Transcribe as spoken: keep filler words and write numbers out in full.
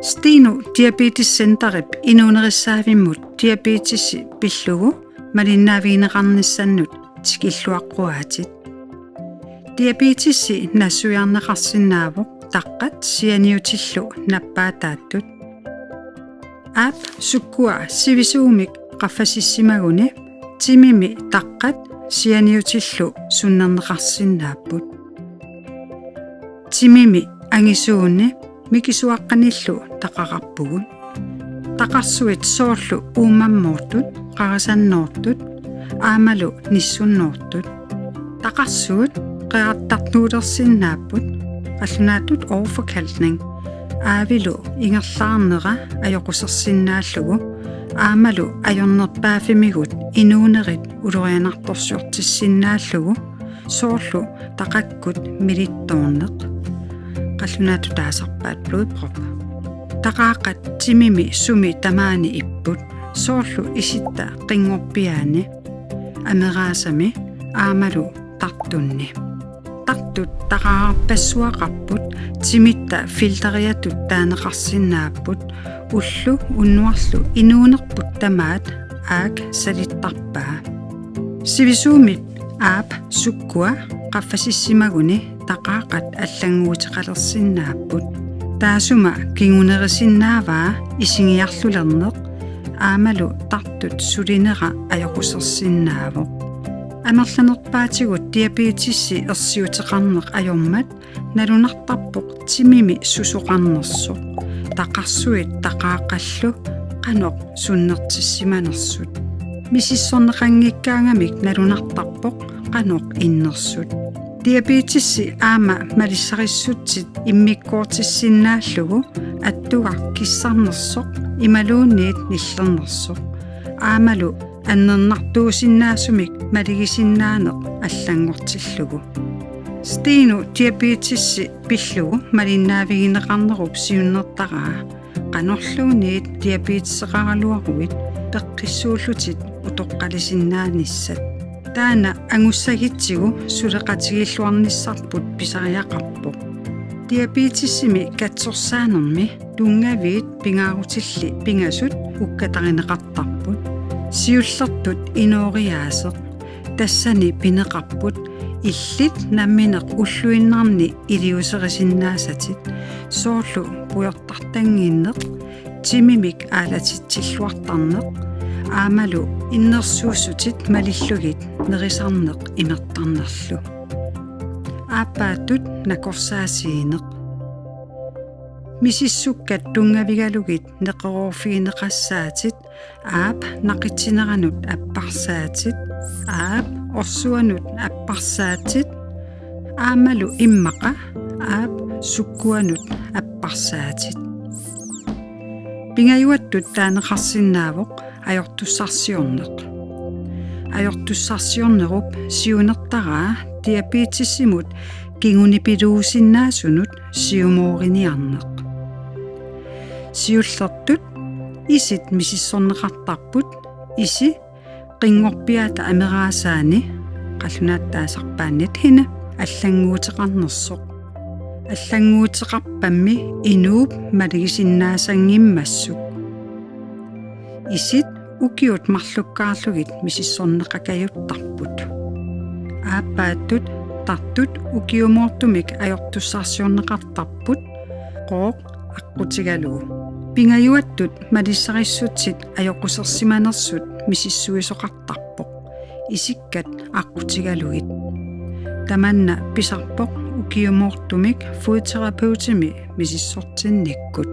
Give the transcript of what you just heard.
Steno Diabetes Centerip inuunerissaavimmut diabetesi pillugu malinnaavigineqarnissannut tikilluaqquaatit. Diabetesi nassuiarneqarsinnaavoq taqqat sianiutillu nappaataattut. Aap sukkua sivisuumik qaffasissimaguni timimi taqqat sianiutillu sunnerneqarsinnaapput. Timimi angisuuni mikisuaqqanillu taqaqarpugut. Taqarsuit soorlu uummammoortut, qarisannoortut aammalu nissunnoortut. Taqarsuut qerattartuulersinnaapput, qallunaatut åreforkalkning, aavilu ingerlaarnera ajoqusersinnaallugu aammalu ajornerpaaffimmigut inuunerit ulorianartorsiortissinnaallugu, soorlu taqakkut milittoorneq, qallunaatut taasarpaat blodprop. Taqaaqqat timimi sumi tamaani ipput, soorlu isitta qinngorpiaani, ameraasami aammalu tartunni. Tartut taqaarpassuaqarput, timitta filteriatut taaneqarsinnaapput, ullu unnuarlu inuunerput tamaat aak salittarpaa. Sivisuumip aap sukkua qaffasissimaguni taqaaqqat allannguuteqalersinnaapput. Taassuma kingunerisinnaavaa isigiarlulerneq aammalu tartut sulinera ajoqusersinnaavoq. Amerlanerpaatigut diabetesi ersiuteqarneq ajormat nalunartarpoq timimi susoqarnersoq, taqarsuit taqaaqqallu qanoq sunnertissimanersut. Misissorneqanngikkaangamik nalunartarpoq qanoq innersut. Diabetesi aamma malissarissutsit immikkoortissinnaallugu attugaq kissarnersoq imaluunniit nillernersoq, aammalu annernartuusinnaasumik maligisinnaaneq allanngortillugu. Steno diabetesi pillugu malinnaavigineqarnerup siunnertaraa qanorluunniit diabeteseqaraluaruit peqqissuullutit utoqqalisinnaanissat. Taanna angussagitsigu suleqatigiilluarnissarput pisariaqarpoq. Diabetesimi katsorsaanermi tunngaviit pingaarutilli pingasut ukkatarineqartarput. Siullertut inooriaaseq, tassani pineqarput illit nammineq ulluinnarni iliuuserisinnaassatit, soorlu pujortartannginneq, timimik aalatitsilluartarneq aammalu innersuussutit malillugit nerisarneq imertarnerlu. Aappaattut nakorsaasiineq. Misissukkat tunngavigalugit neqeroorfigineqassaatit, aap naqitsineranut apparsaatit, aap orsuanut apparsaatit aammalu immaqa aap sukkuanut apparsaatit. Pingajuattut taaneqarsinnaavoq ajortussarsiorneq. Ajortussarsiornerup siunertaraa diabetesimut kingunipiluusinnaasunut siumooriniarneq. Siullertut isit misissorneqartarput, isi qinngorpiaata ameraasaani, qallunaatut taasarpaannit hende, allannguuteqarnersoq. Allannguuteqarpammi inuup maligisinnaassanngimmassuk. Isit ukiut marlukkaarlugit misissorneqakajuttarput. Aappaattut tartut ukiumoortumik ajortussarsiorneqartarput, qooq aqqutigalugu. Pingajuattut malissarissutsit ajoqusersimanersut misissuisoqartarpoq, isikkat aqqutigalugit. Tamanna pisarpoq ukiumoortumik fodterapeutimi misissortinnikkut.